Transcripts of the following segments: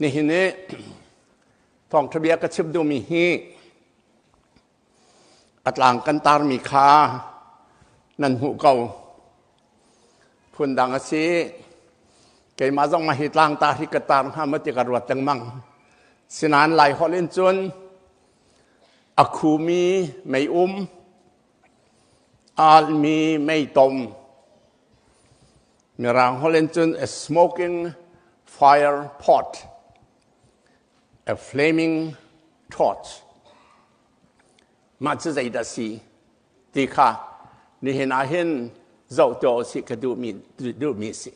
Nihin i thawngṭha bia ka chim duhmi hi a tlang kan tarmi kha nan hmuh ko. Phundang a si. Keimah zong mah hi tlang tar hi ka tar hnga maw ti ka ruat lengmang. Sinain Lai holh in cun a khumi meium, almi meitom, Mirang holh in cun a smoking fire pot, a flaming torch. Mah cu zeidah si ti kha nihin ah hin zoh tuah usih ka duhmi duhmi si.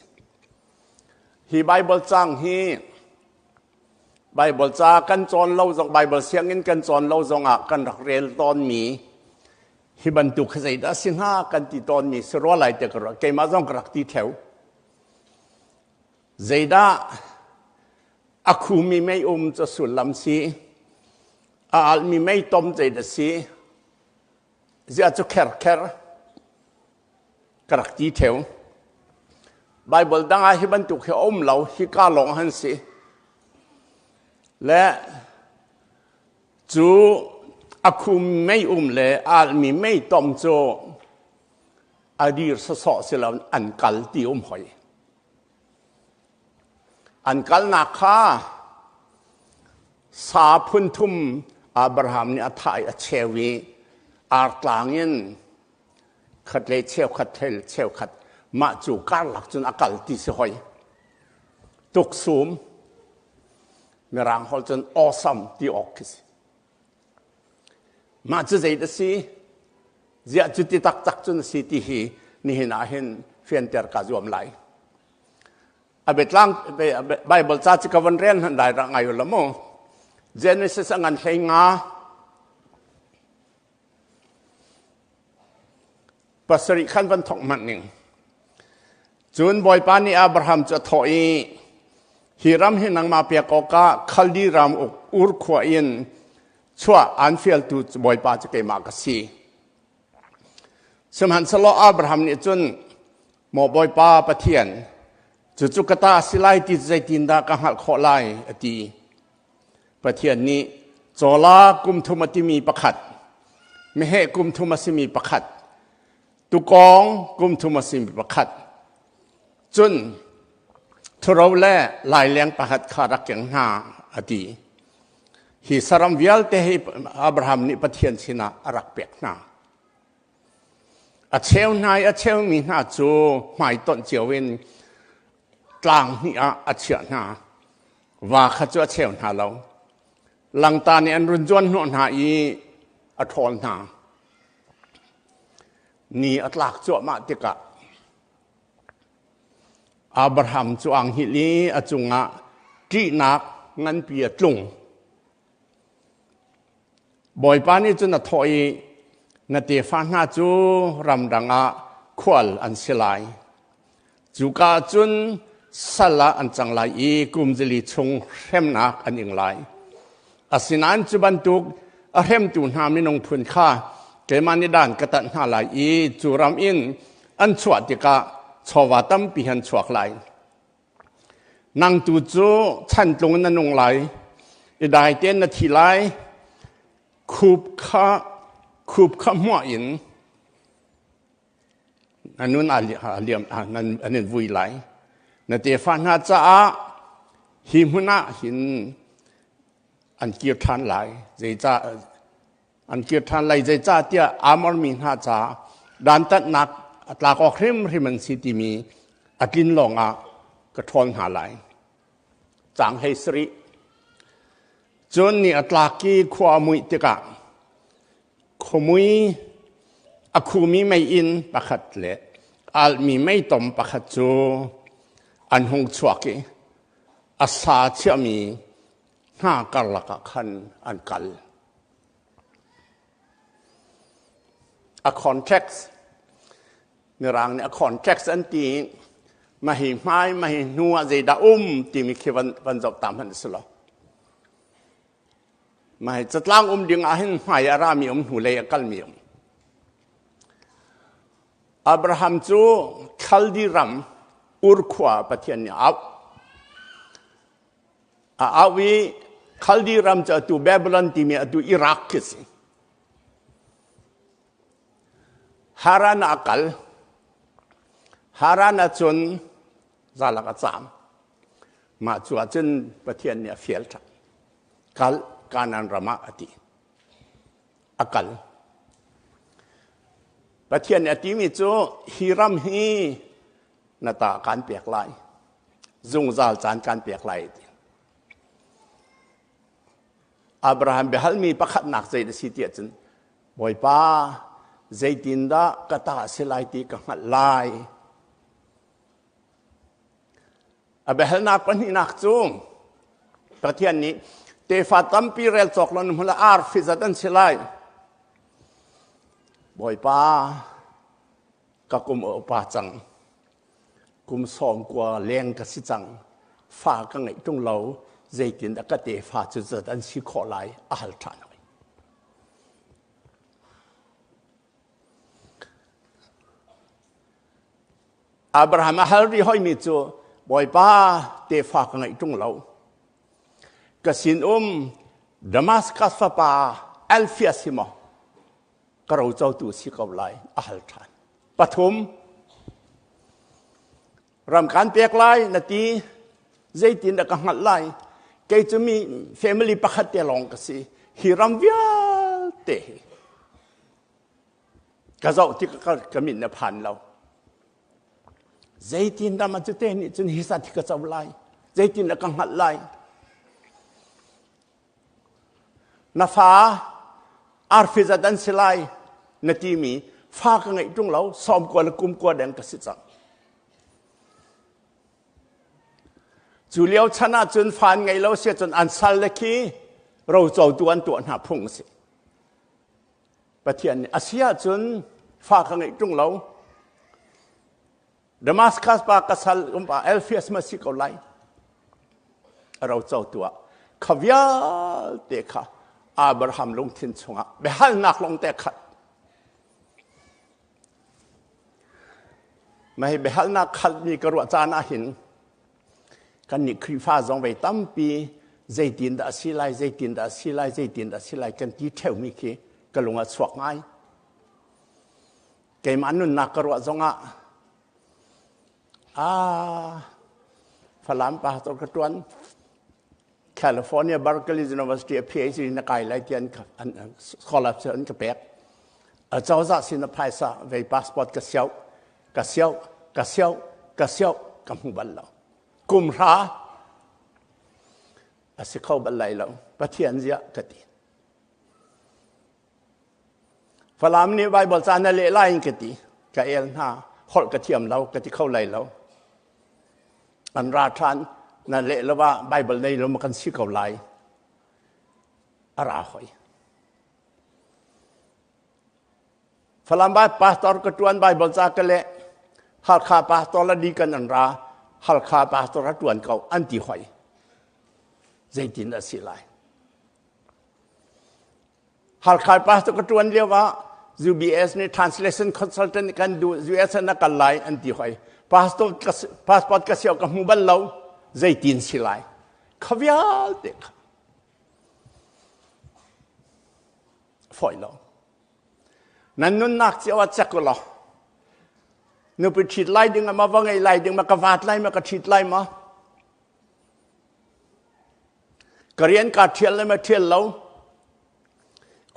Hi Bible cang hi Bible ca kan cawn lo zong Bible sianginn kan cawn lo zongah kan rak rel tawnmi hi bantuk hi zeidah si hnga kan ti tawnmi si rua lai te ka ruah. Keimah zong ka rak ti theo. Zeidah a khumi mei um cu sullam si, a almi mei tom zeidah si, ziah cu kher kher ka rak ti theo. Bible dang ah hi bantuk hi a um lo, hi ka lawng han si. Le cu a khum mei um le almi mei tom cu a dir sawsawh si lo an kal ti um hoi. An kalnak kha sa phun thum Abraham nih a thah i a cheu i artlang in khat le cheukhat thel cheukhat mah cu karlak cun a kal ti si hoi. Tuksum Mirang holh cun awesome ti awk khi si. Mah cu zei a si? Ziah cuti taktak cun a si ti hi nihin ah hin fianter ka zuam lai. A biatlang Bible ca cu ka van rel hnan dai ra ngai la mu. Genesis a ngan hlei nga pasarih khan van thok hmanh ning. Cun Bawipa nih Abraham cu a thawh i, Hi ram hi nangmah pek awkah Khaldi ram uk Ur khua in chuah aan fialtu Bawipa cu keimah ka si. Sihmanhsehlaw Abraham nih cun, Maw Bawipa Pathian, cucu ka ta a si lai ti zeitindah ka hngalh khawh lai, a ti. Pathian nih cawla kum thum a timi pakhat, meheh kum thum a simi pakhat, tukawng kum thum a simi pakhat, cun ṭhuro le laileng pakhat kha rak keng hna, a ti. Hi saram vialte hi Abraham nih Pathian sinah a rak pek hna. A cheu hna i a cheumi hna cu hmaitonh cio in tlang hnih ah a chiah hna. Va kha cu a cheu hna lo. Langta nih an run zuan hnawh hna i a ṭhawl hna. Ni a tlak cuahmah tikah Abraham cu aa hngilh i a cungah ṭihnak nganpi a tlung. Bawipa nih cun a thawh i, Na tefa hna cu ramdang ah khual an si lai. Cuka ah cun sal ah an cang lai i kum zili chung hremnak an ing lai. Asinain cu bantuk a hremtu hna minung phun kha keimah nih dan ka tanh hna lai i cu ram in an chuah tikah chawva tampi han chuak lai. Nang tu cu chantlung in na nung lai i dai tein na thi lai. Khup kha khup kha hmuah in na nun a liam an in vui lai. Na tefa hna caah hi hmun ah hin an kir ṭhan lai. Zeicah an kir ṭhan lai? Zeicahtiah Amor mi hna ca dantatnak a tlak awk hrimhrim an si timi a tlin lawngah ka ṭhawl hna lai. Caang 17. Cun ni a tlak i khua a muih tikah khuamui a khumi meiinn pakhat le almi meitom pakhat cu an hung chuak i a sa chiahmi hna karlak ah khan an kal. A context Mirang nih a context an ti mahi hmai mahi hnu ah zeidah um timi khi van van zoh ta hmanh si lo. Mahi catlang um ding ah hin hmai a rami um hnu lei a kalmi um. Abraham cu Khaldi ram Ur khua Pathian nih a auh. A au i Khaldi ram cu atu Babylon timi atu Iraq khi si. Haran ah a kal. Haran ah cun zalak a caam. Mah cu ah cun Pathian nih a fial ṭhan. Kal Kanaan ram ah a ti. A kal. Pathian nih a timi cu hi ram hi na ta kaan pek lai. Zungzal caan kaan pek lai a ti. Abraham biahalmi pakhatnak zei na si tiah cun Bawipa zeitindah ka ta a si lai ti ka hngalh lai. A biahalnak pahnihnak cu Pathian nih tefa tampi rel cawk lo na hmu lai arfi zat an si lai. Bawipa ka kum a upa cang. Kum 90 leng ka si cang. Fa ka ngeih ṭung lo. Zeitindah ka tefa cu zat an si khawh lai a hal ṭhan hoi. Abraham a hal rih hoimi cu Bawipa tefa ka ngeih ṭung lo. Ka sinum Damascus fapa Alfias hi maw ka rocotu si ko lai a hal ṭhan. Pathum, ram kan pek lai na ti zeitin dah ka hngalh lai kei cu mi family pakhat te lawng ka si hi ram vialte hi ka zoh tik ka, ka mit na phan lo zeitin ram cu te nih cun hi sat hi ka co lai zeitin dah ka hngalh lai Na fa arfi zat an si lai na timi fa ka ngeih ṭung lo 90 le kum kua deng ka si cang. Cu lio chan ah cun fa an ngeih lo si cun an sal le khi rocotu an tuah hna phung a si. Pathian nih a si ahcun fa ka ngeih ṭung lo Damascus pa ka sal um pa Alphaeus ma si ko lai. A ro co tu ah kha vialte kha Abraham lungthin chungah biahalnak lawng te khat. Mah hi biahalnak khalmi ka ruah caan ah hin kan nih Khrihfa zong vei tampi zeitin dah a si lai, zeitin dah a si lai, zeitin dah a si lai kan ti ṭheumi khi ka lung a chuak ngai. Keimah nunnak ka ruah zongah ah Falam pastor ka tuan California Berkeley University a PhD na kai lai ti an scholarship an ka pek. A cozah sin a phaisa vei passport ka siau ka siau ka siau ka siau ka hmu bal lo. Kum hra a si kho bal lai lo. Pathian ziah ka ti. Falam nih Baibal ca na leh lai in ka ti. Ka el hna. Holh ka thiam lo, ka ti kho lai lo. An ra ṭhan, na leh lo ah Baibal nei lo ma kan si ko lai. A ra hoi. Falam bai pastor ka ṭuan Baibal ca ka leh. Halkha pastor la deacon an ra. Halkha pastor a ṭuan ko an ti hoi. Zeitin a si lai? Halkha pastor ka ṭuan lio ah UBS nih translation consultant kan duh US na kal lai an ti hoi. Pastor passport ka siau ka hmu bal lo zeitin si lai. Kha vialte kha foi lo. Nan nunnak cio ah cek law nupi ṭhit lai ding ma va ngei lai ding ma ka vat lai ma ka ṭhit lai ma Ka rian kaa ṭhial le ma ṭhial lo.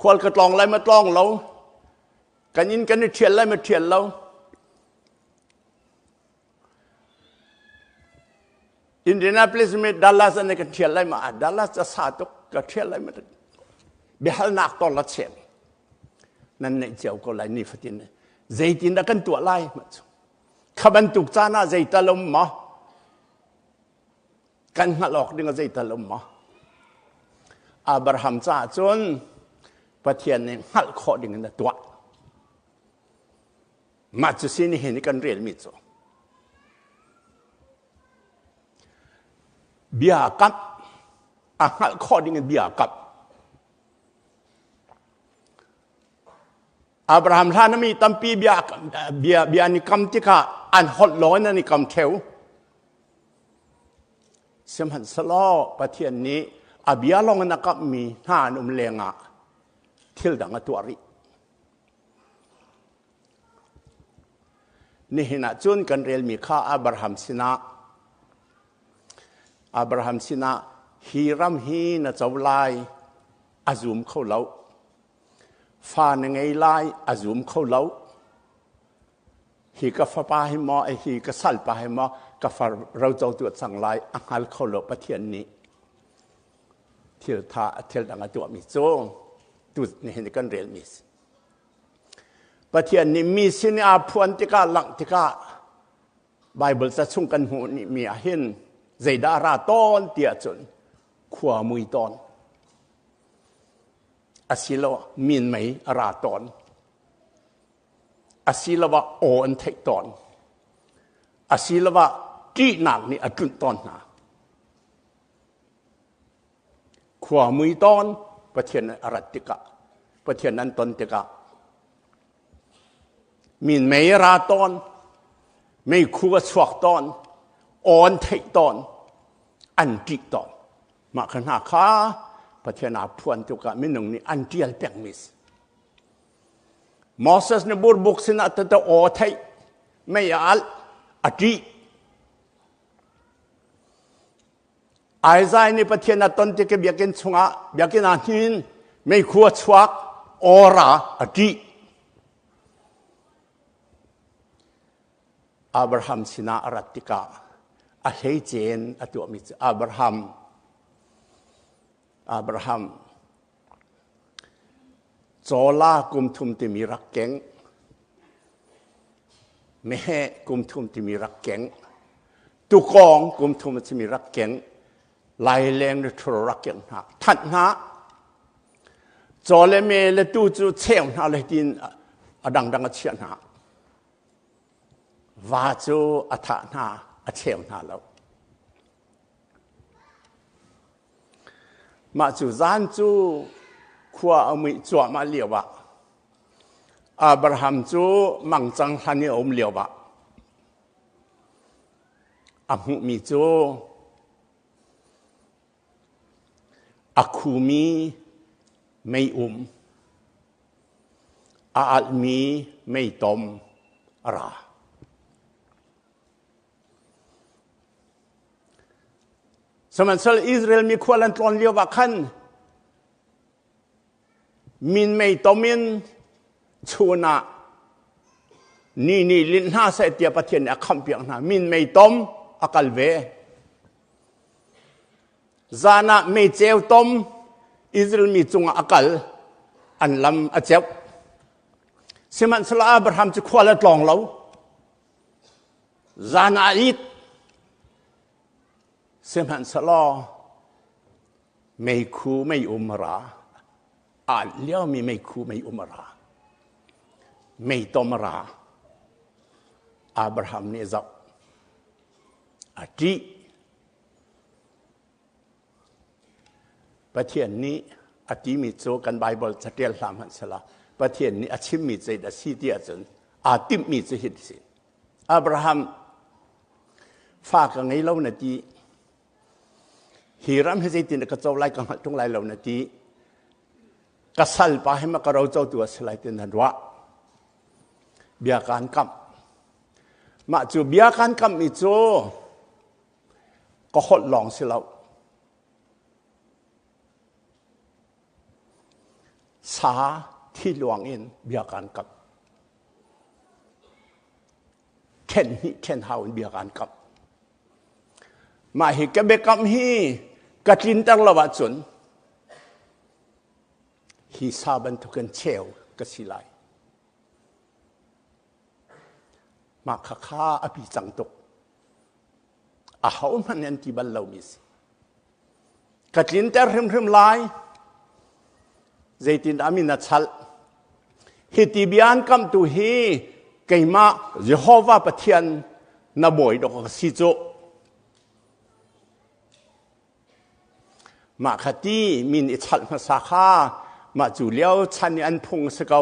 Khual ka tlawng lai ma tlawng lo. Kan inn kan i ṭhial lai ma ṭhial lo. Indianapolis mi Dallas an ka ṭhial lai ma Dallas a sa tuk ka ṭhial lai ma biahalnak tol la chem nan neih cio ko lai ni fatin zeitin dah kan tuah lai ma cu kha bantuk caan ah zeital um ma Kan hngalh awk ding a zeital um maw? Abraham caah cun Pathian nih hngalh khawh ding in a tuah. Mah cu si nihin i kan relmi cu. Bia kamh a hngalh khawh ding in bia kamh. Abraham hlan mi tampi bia bia bia an i kam tikah an holh lawng in an i kam theo. Sihmanhsehlaw Pathian nih a bia lawng in a kamhmi hna an um lengah thil dang a tuah rih. Nihin ah cun kan relmi kha Abraham sinah Abraham sinah hi ram hi na co lai a zum kho lo. Fa na ngei lai a zum kho lo. Hi ka fapa hi maw hi ka salpa hi maw ka far rocotu a cang lai a hngal kho lo Pathian nih thil tha thil dang a tuahmi cu tu nihin kan relmi si. Pathian nih mi sin i aa phuan tikah langh tikah Baibal ca chung kan hmuh mi ah hin zeidah a ra tawn ti ahcun khua mui tawn. Asiloah minmei a ra tawn. Asiloah aw an theih tawn. Asiloah ṭihnak nih a tlunh tawn hna. Khua mui tawn Pathian a rat tikah, Pathian an ton tikah minmei a ra tawn, meikhu a chuak tawn, aw an theih tawn, an ṭih tawn. Mah kha hna kha Pathian aa phuan tukah minung nih an ṭial pengmi si. Moses nih burbuk sinah tete aw theih, mei a alh, a ṭih. Isaiah nih Pathian a ton tik i biakinn chungah biakinn ah hnin meikhu a chuak awra a ṭih. Abraham sinah a rat tikah a hleicen a tuahmi cu Abraham Abraham cawla kum thum timi rak keng meheh kum thum timi rak keng tukawng kum thum a simi rak keng laileng le ṭhuro rak keng hna thanh hna caw le me le tu cu cheu hna le tiin a dangdang a chiah hna va cu a thah hna a cheu hna lo Mah cu zan cu khua a muih cuahmah lioah Abraham cu mangcang hlan i a um lioah a hmuhmi cu a khumi meium, a alhmi meitom a ra. Sihmanhsehlaw Israel mi khual an tlawn lio ah khan minmei tom in chun ah ni nih linh hna seh tiah Pathian nih a khamhpiak hna. Minmei tom a kal ve. Zan ah meiceu tom Israel mi cungah a kal. An lam a ceuh. Sihmanhsehlaw Abraham cu khual a tlawng lo. Zan ah it sihmanhsehlaw meikhu mei um a ra aa liomi meikhu mei um a ra meitom a ra Abraham nih a zoh a ṭih Pathian nih a timi cu kan Baibal caṭial hlah hmanh sehla Pathian nih a chimmi zeidah a si ti ahcun aa timhmi cu hi a si. Abraham fa ka ngei lo na ti. Hi ram hi zeitin ka co lai ka hngalh ṭung lai lo na ti. Ka salpa hi ma ka rocotu a si lai ti na ruah. Bia kaan kamh. Mah cu bia kaan kamhmi cu ka holh lawng si lo. Sa thi luang in bia kaan kamh. Ṭhen hnih ṭhen hau in bia kaan kamh. Mah hi ka biakam hi ka tlinter lo ahcun hi sa bantukin cheu ka si lai. Mah khakha a pi cang tuk. Ahohmanh nih an ti bal lomi si. Ka tlinter hrimhrim lai. Zeitindah min a chalh? Hi ti bia an kamhtu hi keimah Jehovah Pathian na bawi dawk ka si cu. Mah kha ti min i chalh hmasa kha mah cu lio chan i an phung a si ko.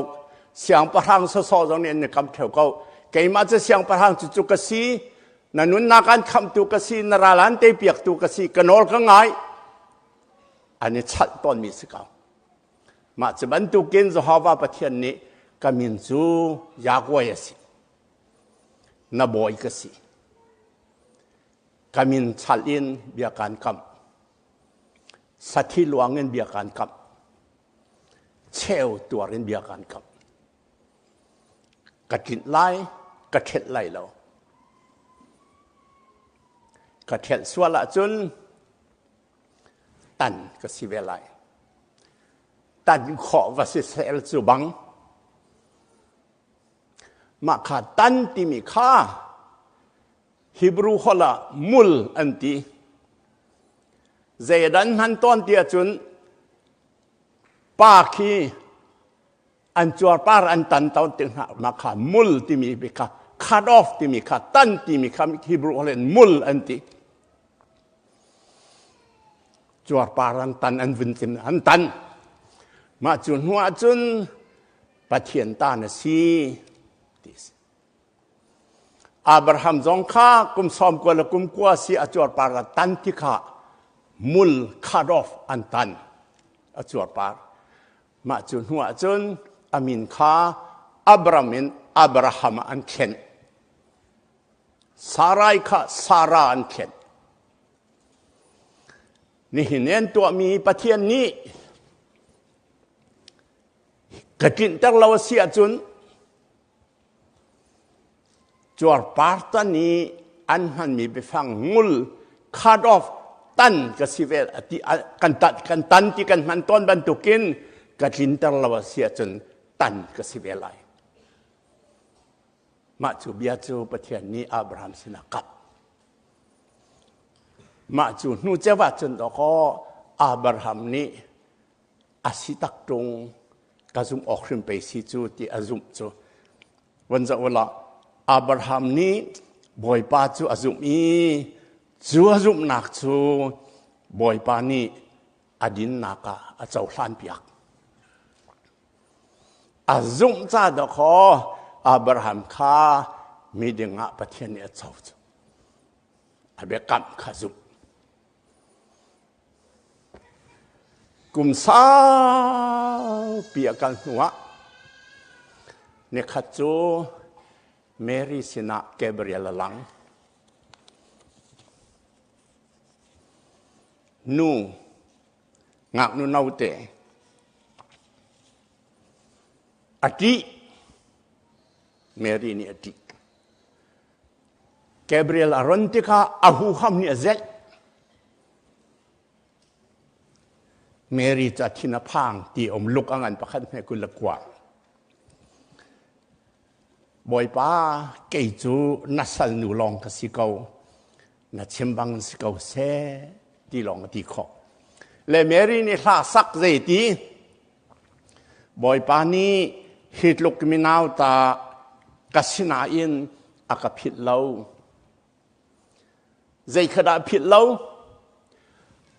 Siangpahrang sawsawh zong nih an i kam ṭheo ko. Keimah cu siangpahrang cu cu ka si. Na nunnak an khamhtu ka si, na ral an teipiaktu ka si, ka nawl ka ngai. An i chalh tawnmi si ko. Mah cu bantukin Jehovah Pathian nih ka min cu Yahweh a si. Na bawi ka si. Ka min chalh in bia kaan kamh. Sathi luang in bia kaan kamh. Cheu tuar in bia kaan kamh. Ka tlinh lai, ka ṭhelh lai lo. Ka ṭhelh sual ahcun tan ka si ve lai. Tan khawh va si sel cu bang. Mah kha tan timi kha Hebrew holh ah mul an ti. Zeidan hman tawn ti ahcun pa khi an cuarpar an tan tawn ti hna mah kha mul timi kha cut off timi kha tan timi kha Hebrew holh in mul an ti. Cuarpar an tan an vun cim an tan. Mah cu hnu ahcun Pathian ta na si ti si. Abraham zong kha kum sawm kua le kum kua si a cuarpar a tan ti kha mul cut off an tan a cuarpar. Mah cu hnu ahcun a min kha Abram in Abraham ah an thlen. Sarai kha Sarah an thlen. Nihin an tuahmi Pathian nih ka tlinhter lo a si ahcun Cuarpartan i an hmanmi biafang ngul cut off tan ka si ve ti kan tan kan tan ti kan hman tawn bantukin ka tlinter lo a si ahcun tan ka si ve lai. Mah cu bia cu Pathian nih Abraham sinah kap. Mah cu hnu ceu ahcun dawkaw Abraham nih a si tak ṭung ka zumh awk hrim pei si cu ti a zumh cu von zoh ulaw Abraham nih Bawipa cu a zumh i cu a zumhnak cu Bawipa nih a dinnak ah a cohlan piak. A zumh ca dawkaw Abraham kha miding ah Pathian nih a co cu. A biakamh kha zumh. Kum saupi a kal hnuah nikhat cu Mary sinah Gabriel a lang. Nu, ngaknu note, a ṭih. Mary nih a ṭih. Gabriel a ron tikah a huham nih a zelh. Mary cu a thin a phang ti um luk a ngan pakhat hme 29. Bawipa, kei cu na salnu lawng ka si ko. Na chim bang si ko seh ti lawng a ti khawh. Le Mary nih hla sak zei ti? Bawipa nih hi tluk minau ta ka sinain a ka philh lo. Zei kha dah philh lo?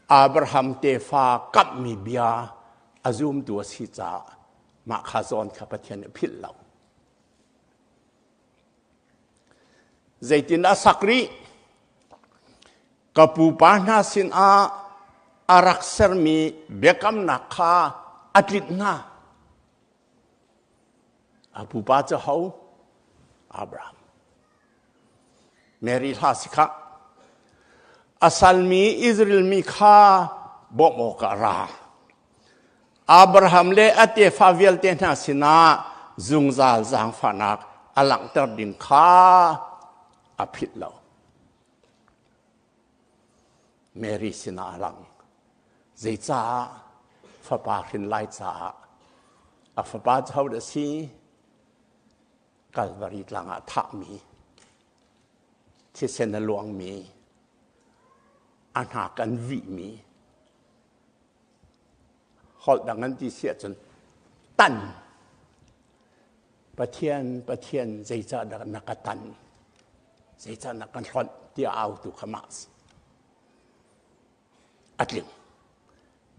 Abraham tefa kamhmi bia a zumtu a si caah mah kha zawn kha Pathian nih philh lo. Zeitin a sak rih? Ka pupa hna sinah a rak sermi biakamnak kha a tlinh hna. A pupa cu ho? Abraham. Mary hla si khah. A salmi Israel mi kha bawmh awkah a ra. Abraham le a tefa vialte hna sinah zungzal zaangfahnak a langhter ding kha a philh lo. Mary sinah a lang. Zeicah fapa hrin lai caah a fapa cu hodah a si? Kalvari tlang ah thahmi, thisen a luangmi, a hnak an vihmi, holh dang an ti si ahcun tan. Pathian, Pathian, zeicahdah na ka tan? Zeicah na kan hlonh tiah autu kha mah si. A tling.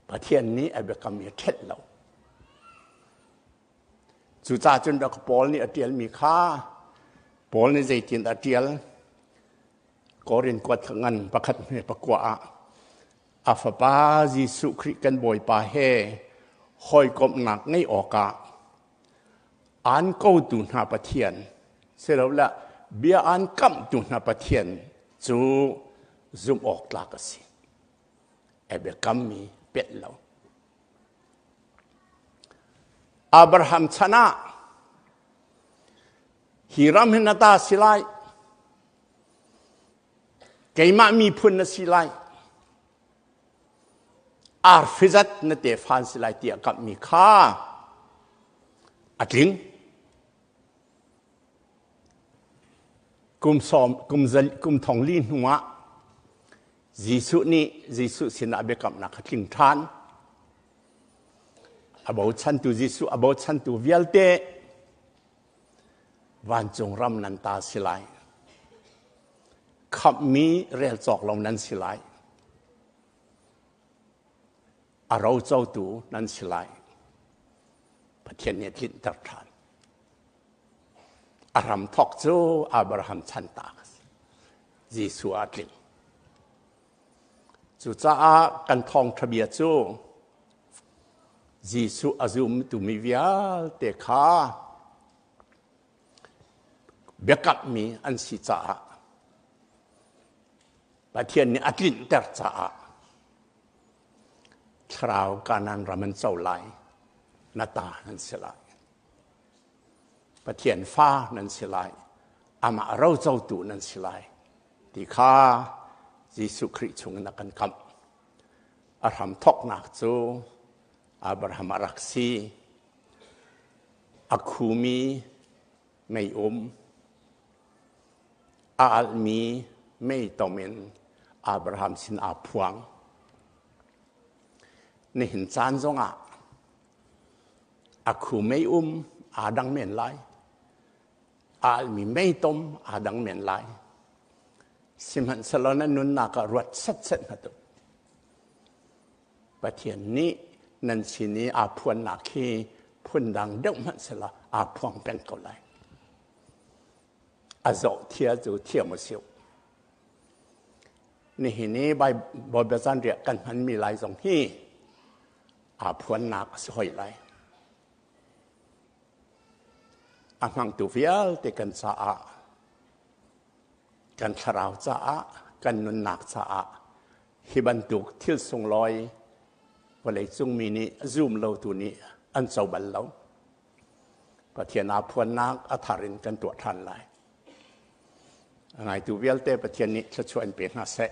Pathian nih a biakam hi a ṭhelh lo. Cucaah cun rak Paul nih a ṭialmi kha Paul nih zeitin a ṭial? Korin kuat ngan pakhat hme pakua ah a fapa Jesuh Khrih kan Bawipa he hawikomhnak ngeih awkah aan kotu hna Pathian silole bia aan kamhtu hna Pathian cu zumh awk tlak a si. A biakammi pet lo. Abraham chan ah hi ram hi na ta si lai. Keimah miphun na si lai. Arfizat na tefa an si lai tiah kamhmi kha a tling. Kum sawm, kum, zal, kum thong li hnuah Jesuh nih Jesuh sinah biakamnak kha tling ṭhan. A bochantu Jesuh a bochantu vialte vancung ram nan ta si lai. Khamhmi rel cawk lo nan si lai. A rocotu nan si lai. Pathian nih a tlinhter ṭhan. A ram thawk cu Abraham chan ta a si. Jesuh ah a tling. Cucaah kan thawngṭha bia cu Jesuh a zumtu mi vialte kha biakammi an si caah Pathian nih a tlinhter caah thlarau Kanaan ram an co lai, na ta nan si lai. Pathian fa nan si lai, amah rocotu nan si lai ti kha Jesuh Khrih chungin a kan kamh. A hramthawknak cu Abraham a rak si. A khumi meium, a alhmi meitom in Abraham sin aa phuang. Nihin caan zongah a khu meium aa dang men lai. A alhmi meitom aa dang men lai. Sihmanhsehlaw na nunnak ah ruat setset hna tuk. Pathian nih nan sin i aa phuannak hi phundang deuh hmanh selaw aa phuang peng ko lai. A zoh thia cu thiam a si. Nihin i Bawipa zanriah kan hmanmi lai zong hi aa phuannak a si hoi lai. A hmangtu vialte kan caah kan thlarau caah kan nunnak caah hi bantuk thil sunglawi vawleicung mi nih zum lotu nih an co bal lo. Pathian aa phuannak a thar in kan tuah ṭhan lai. A ngaitu vialte Pathian nih thluachuah in pe hna seh.